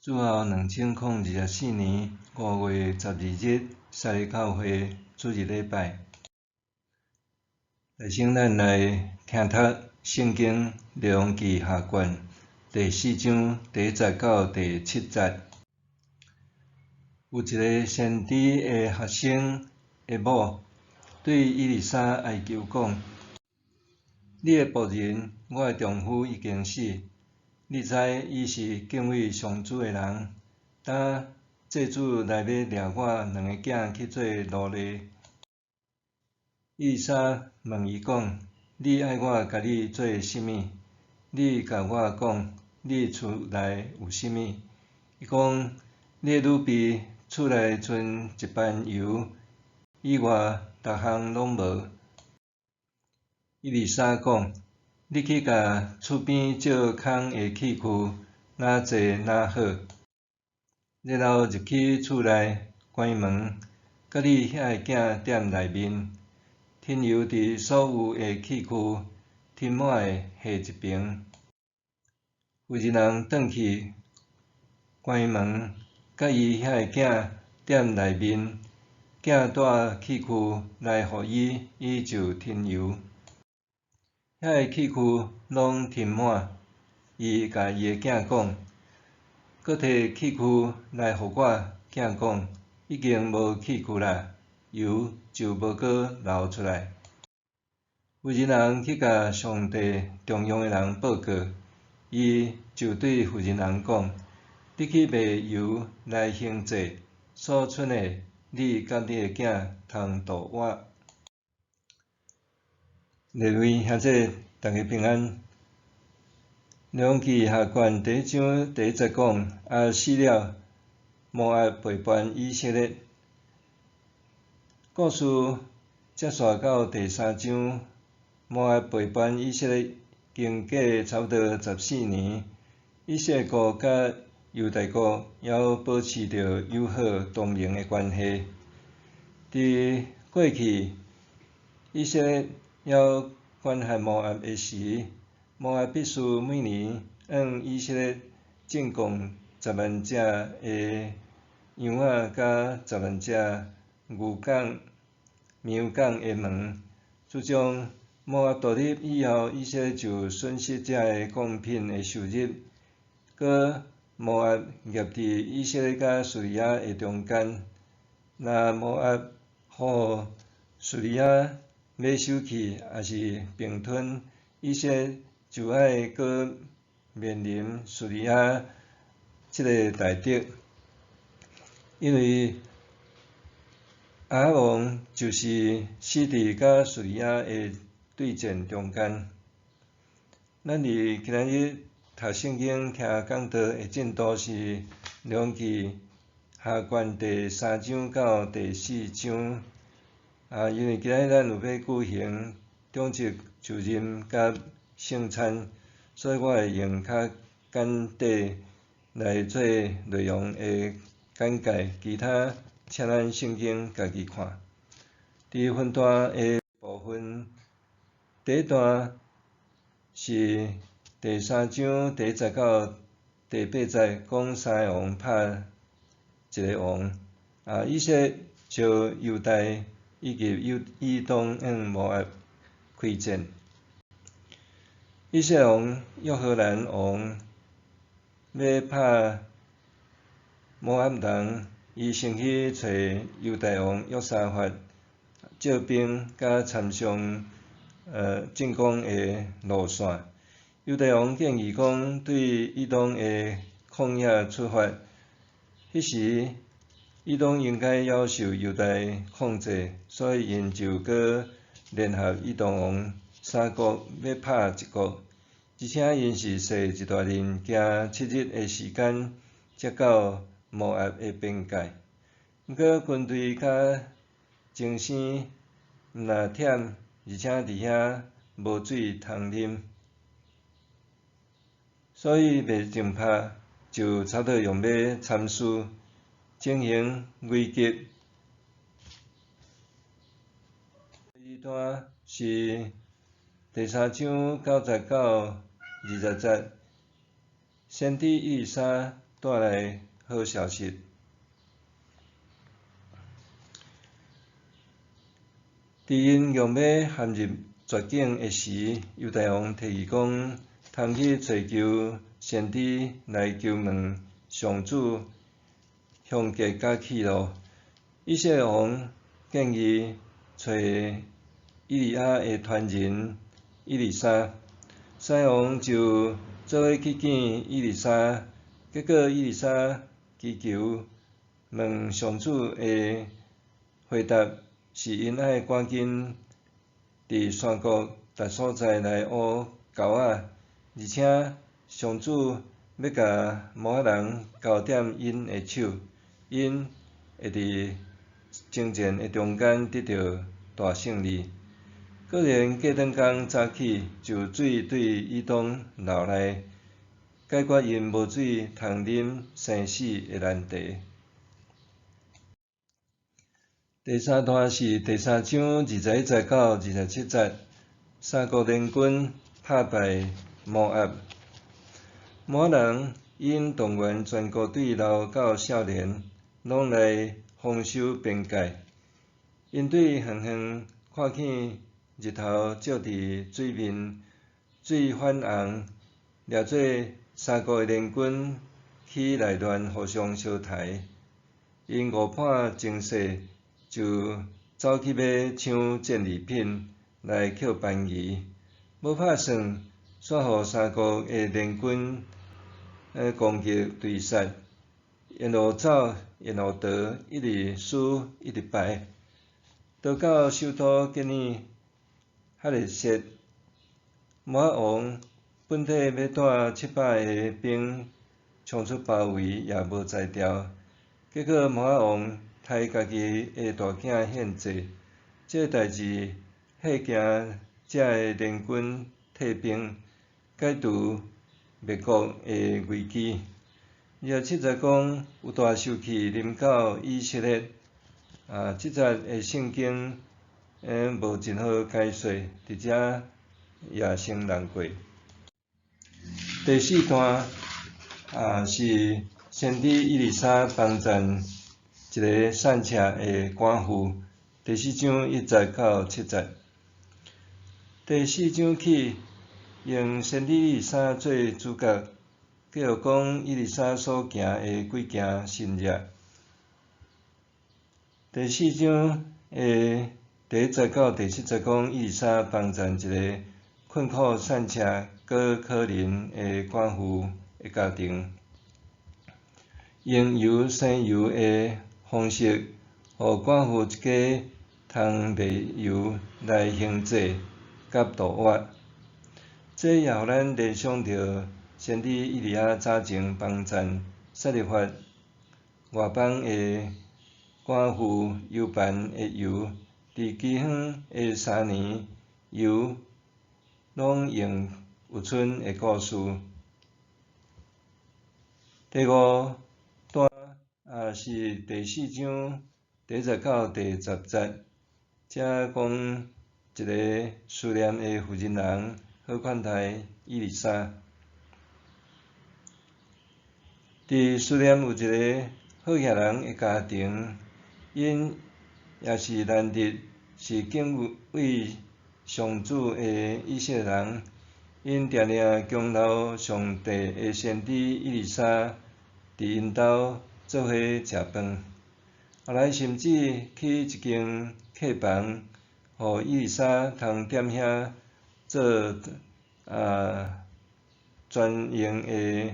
主後2024年5月12日，三个教會主日禮拜。來先咱來聽讀聖經列王紀下卷第四章第一節到第七節。有一个先知的學生的某對以利沙哀求講：你的僕人，我的丈夫已經死。你知伊是敬畏上主的人，當債主來欲掠我兩个囝去做奴隸。以利沙問伊講：你愛我共你做啥物？你共我講，你厝內有啥物？伊講：你的女婢厝內賰一班油，以外逐項攏無。以利沙講：你去共厝邊借空的器具，若濟若好。然後入去厝內，關門，佮你遐个囝踮內面，添油佇所有的器具，添滿的下一爿。婦人人轉去關門，佮伊遐个囝踮內面，囝帶器具來予伊，伊就添油。遐个器具攏添滿，伊共伊的囝講：閣提器具來予我。囝講：已經無器具啦，油就無閣流出來。婦人人去共上帝重用的人報告，伊就對婦人人講：你去賣油來還債，所剩的，你佮你的囝通度活。列位兄弟，大家平安。列王紀下卷第一章第一節講：啊死了，摩押背叛以色列。故事接續到第三章，摩押背叛以色列，經過差不多14年，以色列國佮猶大國猶保持著友好同盟的關係。佇過去，以色列猶管轄摩押的時，摩押必須每年向以色列進貢10萬隻的羊仔，佮10萬隻牛犅、綿犅的毛。自從摩押獨立以後，以色列就損失這个貢品的收入。閣摩押夾佇以色列佮敘利亞的中間，若摩押予敘利亞買收去，抑是併吞，以色列就愛閣面臨敘利亞這个大敵，因為亞哈王就是死佇佮敘利亞的對戰中間。咱佇今仔日讀聖經聽講道的進度是列王紀下卷第三章到第四章。啊，因為今仔日咱有欲舉行長執就任佮聖餐，所以我會用較簡短來做內容的簡介，其他請咱聖經家己看。佇分段的部分，第一段是第三章第一節到第八節，講三个王拍一个王，啊，以色列召猶大以及以東向摩押開戰。以色列王約何蘭王欲拍摩押人，伊先去揣猶大王約沙法借兵佮參詳進攻的路線。猶大王建議講，對以東的曠野出發，彼時以東應該猶受猶大控制，所以𪜶就閣聯合以東王三國欲拍一國，而且𪜶是踅一大輪，行7日的時間，才到摩押的邊界。毋過軍隊佮精神毋但忝，而且佇遐無水通啉，所以袂淨拍就差不多用欲參輸，情形危急。第二段是第三章9節到20節，先知以利沙帶來好消息。佇𪜶欲欲陷入絕境的時，猶大王提議講，通去揣求先知來求問上主凶吉佮去路。以色列王建議揣以利亞的傳人以利沙，三王就做伙去見以利沙，結果以利沙祈求問上主的回答是𪜶愛趕緊佇山谷達所在來挖溝仔，而且上主欲共摩押人交踮𪜶的手，𪜶會佇征戰的中間得著大勝利。果然過轉工早起，就水對以東流來，解決𪜶無水通啉生死的難題。第三段是第三章21節到27節，三國聯軍拍敗摩押。摩押人𪜶動員全國對老到少年，攏來防守邊界。𪜶對遠遠看見日頭照佇水面，水反紅，掠做三國的聯軍起內亂，互相相刣。𪜶誤判情勢，就走去欲搶戰利品來抾便宜，無拍算，煞予三國的聯軍攻擊追殺，沿路走，沿路逃，一直輸，一直敗，逃到首都吉爾哈勒設，摩押王本底欲帶700個兵衝出包圍，也無才調。結果摩押王刣家己的大囝獻祭，這个代誌嚇驚遮个聯軍退兵，解除滅國的危機。27節講有大受氣臨到以色列，這節的聖經無真好解說，佇遮也先略過。第四段是先知以利沙幫贊一个散赤的寡婦，第四章1節到7節。第四章起，用先知以利沙做主角，繼續講以利沙所行的幾件神蹟。第四章的第1節到第7節講以利沙幫贊一个困苦散赤、閣可憐的寡婦的家庭，用油生油的方式，予寡婦一家通賣油來還債佮度活。這也予咱聯想著先知以利亞早前幫贊撒勒法外邦的寡婦油盤的油，佇饑荒的3年，油攏用有賰的故事。第五段是第四章第1節到第10節，遮講一个書念的婦人人好款待以利沙。佇書念有一个好額人的家庭，𪜶也是難得是敬畏上主的以色列人，𪜶定定強留上帝的先知以利沙佇𪜶兜做伙食飯，後來甚至起一間客房，予以利沙通踮遐做專用的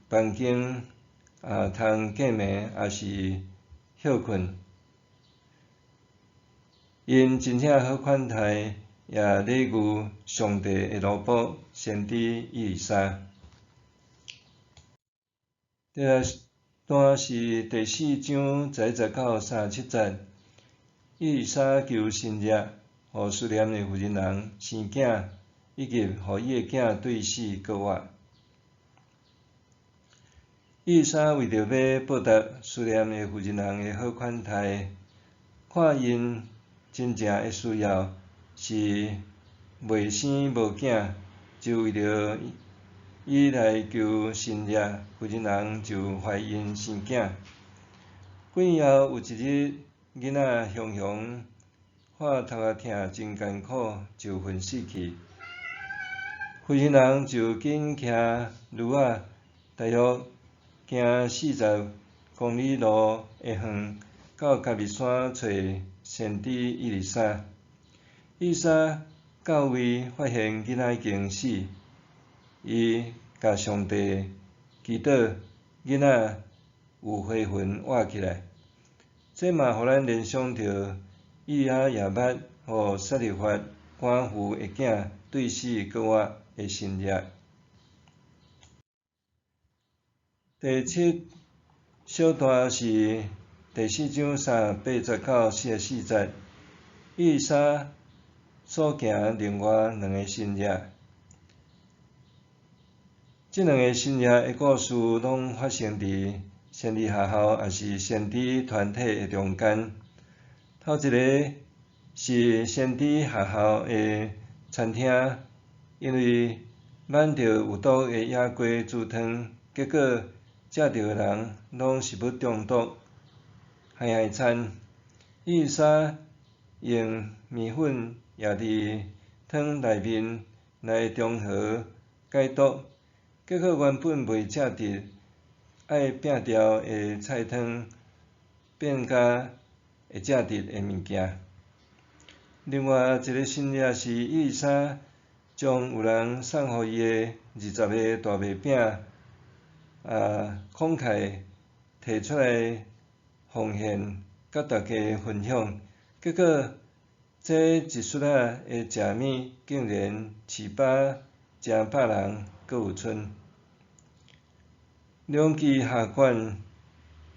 房間通見面抑是歇睏。𪜶真正好款待，也禮遇上帝的奴僕先知以利沙。第六段是第四章11節到37節，以利沙求神蹟，予書念的婦人人生囝，以及予伊的囝對死閣活。以利沙為著欲報答書念的婦人人的好款待，看𪜶真正的需要是袂生無囝，就為著伊來求神跡，婦人人就懷孕生囝。幾年後有一日，囡仔雄雄發頭殼疼，真艱苦，就昏死去。婦人人就緊騎驢仔，大約行40公里路的遠，到迦密山揣先知以利沙。以利沙到位發現囡仔已經死，伊共上帝祈禱，囡仔有回魂活起來。這嘛予咱聯想著以利亞也捌予撒勒法寡婦的囝對死閣活的神跡。第七小段是第四章38節到44節，以利沙所行另外兩个神跡。這兩个神跡的故事攏發生佇先知學校，抑是先知團體的中間。頭一个是先知學校的餐廳，因為挽著有毒的野雞煮湯，結果食著的人攏食物中毒，害害慘。以利沙用麵粉掖佇湯內面來中和解毒，結果原本袂食得愛摒掉的菜湯，變甲會食得的物件。另外一个神跡是以利沙將有人送予伊的20个大麥餅，慷慨提出來奉獻，佮大家分享。結果，這一撮仔的食物竟然飼飽成百人，閣有賰。兩記下卷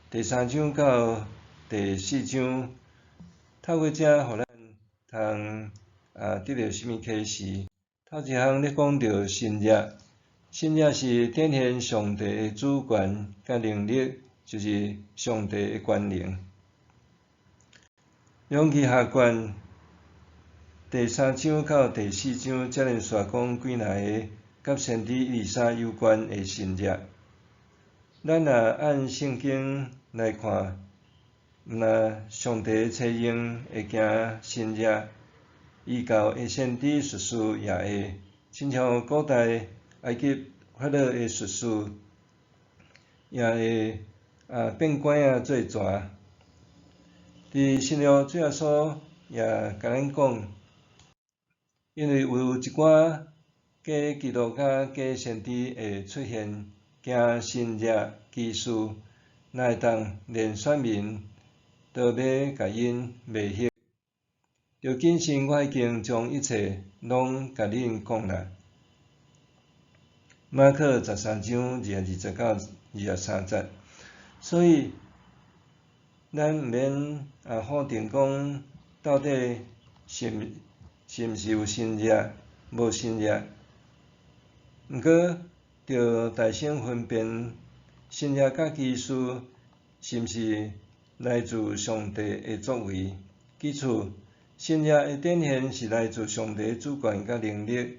第三章到第四章，透過這予咱通得著啥物啟示？頭一項咧講著神跡，神跡是展現上帝的主權佮能力，就是上帝的權能。兩記下卷第三章到第四章，才連續講幾若个佮先知以利沙有關的神跡。咱若按聖經來看，毋若上帝差用會行神跡，異教的先知術士也會，親像古代埃及法老的術士，也會變拐仔做蛇。佇新約主耶穌也共咱講，因為有一寡假基督佮假先知會出現，行神跡奇事，若會當連選民都欲共𪜶迷惑。著謹慎，我已經將一切攏共恁講啦。馬可13章22節到23節，所以咱毋免否定講到底是毋是有神跡，無神跡。毋過，著大聲分辨神跡佮奇事是毋是來自上帝的作為。其次，神跡的展現是來自上帝主權佮能力，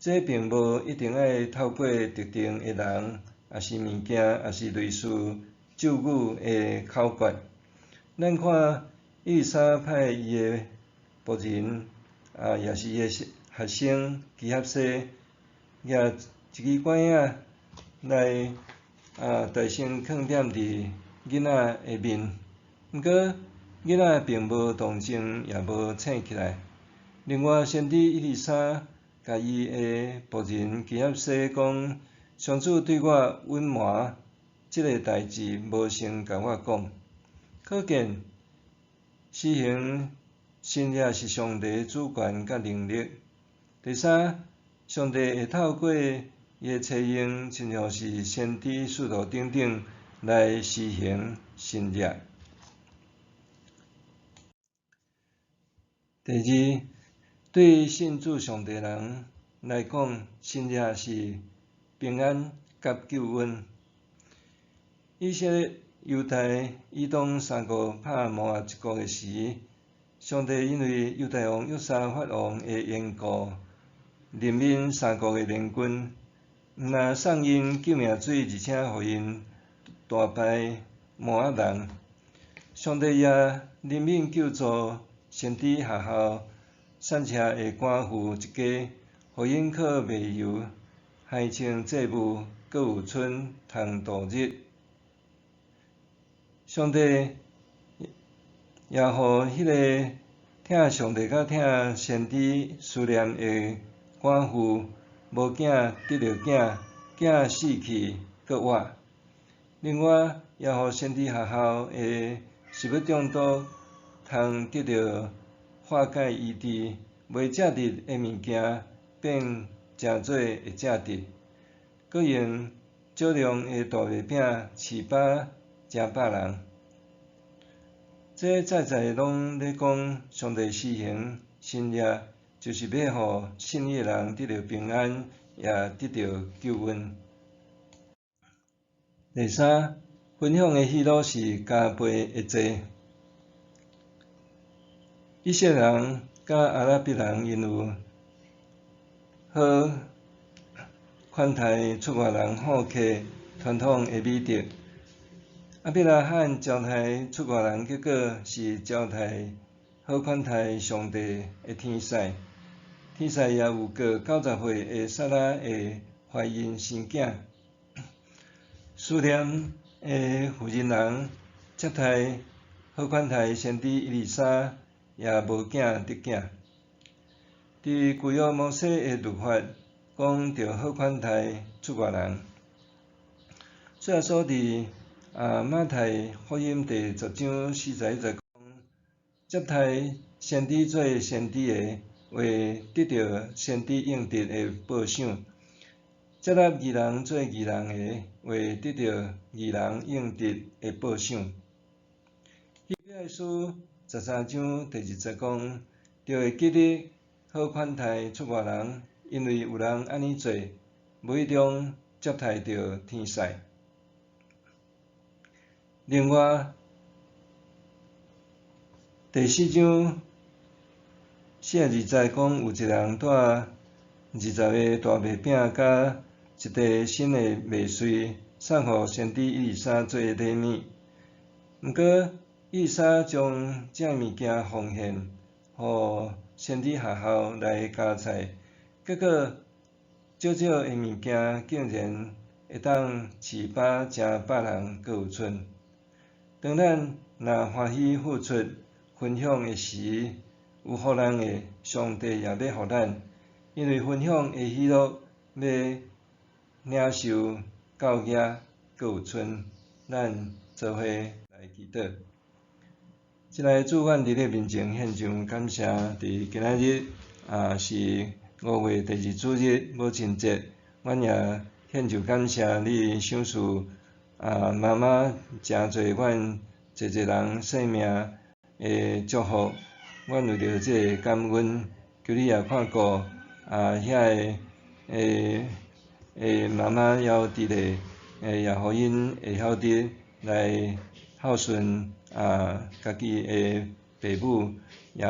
這並無一定愛透過特定的人，抑是物件，抑是類似咒語的口訣。咱看以利沙派伊的僕人，也是伊的學生基哈西，舉一支拐仔來大聲囥點佇囡仔的面，毋過囡仔並無動靜，也無醒起來。另外，先知以利沙共伊的僕人基哈西講：上主對我隱瞞這个代誌，無先共我講。可見施行神跡是上帝主權佮能力。第三，上帝會透過伊的差用，親像是先知、使徒等等來施行神跡。第二，對信主上帝人來講，神跡是平安佮救恩。以色列、猶大、以東三國拍摩押一國的時，上帝因為猶大王約沙法王的緣故，憐憫三國的聯軍。毋但送𪜶救命水，而且予𪜶大敗摩押人。上帝也憐憫救助先知夏孝散赤的寡婦一家，予𪜶靠賣油還清債務，閣有賰通度日。上帝也予彼个疼上帝佮疼先知思念的寡婦，無囝得著囝，囝死去閣活。另外，也予先知夏孝的食物中毒通得著化解醫治，袂食得的物件變成做會食得，閣用少量的大麥餅飼飽成百人。這在在攏咧講上帝施行神蹟，就是欲予信伊的人得著平安，也得著救恩。第三，分享的喜樂是加倍的濟。以色列人佮阿拉伯人𪜶有好款待出外人好客傳統的美德。亞伯拉罕招待出外人，結果是招待好款待上帝的天使。天使也有過90歲的撒拉會懷孕生囝。書念的婦人人接待好款待先知以利沙，也無囝得囝。佇舊約摩西的律法講著好款待出外人。主耶穌佇馬太福音第10章41節講，接待先知做先知的，會得著先知應得的報賞；接納義人做義人的，會得著義人應得的報賞。希伯來書13章第2節講，著會記得好款待出外人，因為有人按呢做，無意中接待著天使。另外，第4章42節講，有一個人帶20個大麥餅佮一塊新的麥穗，送予先知以利沙做禮物。毋過，以利沙將這物件奉獻予先知夏孝來加菜，結果少少的物件竟然會當飼飽成百人，閣有賰。當咱若歡喜付出分享的時，有予人的，上帝也欲予咱，因為分享的喜樂欲領受到遐，閣有賰。咱做伙來祈禱。親愛的主，阮佇你面前獻上感謝，佇今仔日是5月第二主日母親節，阮也獻上感謝你賞賜媽媽誠濟阮濟濟人生命的祝福，阮為著這个感恩，求你也看顧遐个媽媽猶佇咧，也予𪜶會曉得來孝順家己的爸母，也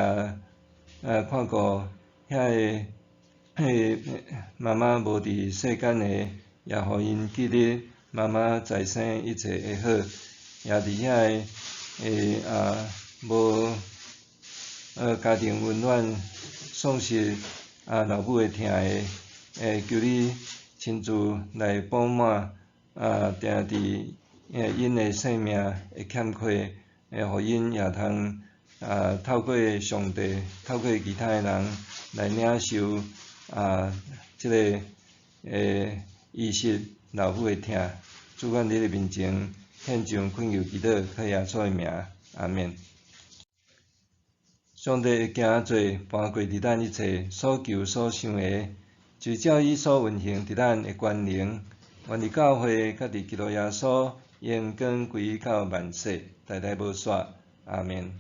看顧遐个媽媽無佇世間的，也予𪜶記得媽媽在生一切的好，也佇遐个無家庭溫暖、喪失老母的疼的，求你親自來補滿，定佇𪜶的生命的欠缺，予𪜶也通透過上帝，透過其他的人來領受這个醫治老母的疼。主，阮佇你面前獻上懇求祈禱，靠耶穌的名，阿們。上帝會行做搬過佇咱一切所求所想的，就照伊所運行佇咱的權能，願佇教會佮佇基督耶穌榮光歸到萬世，代代無煞。阿們。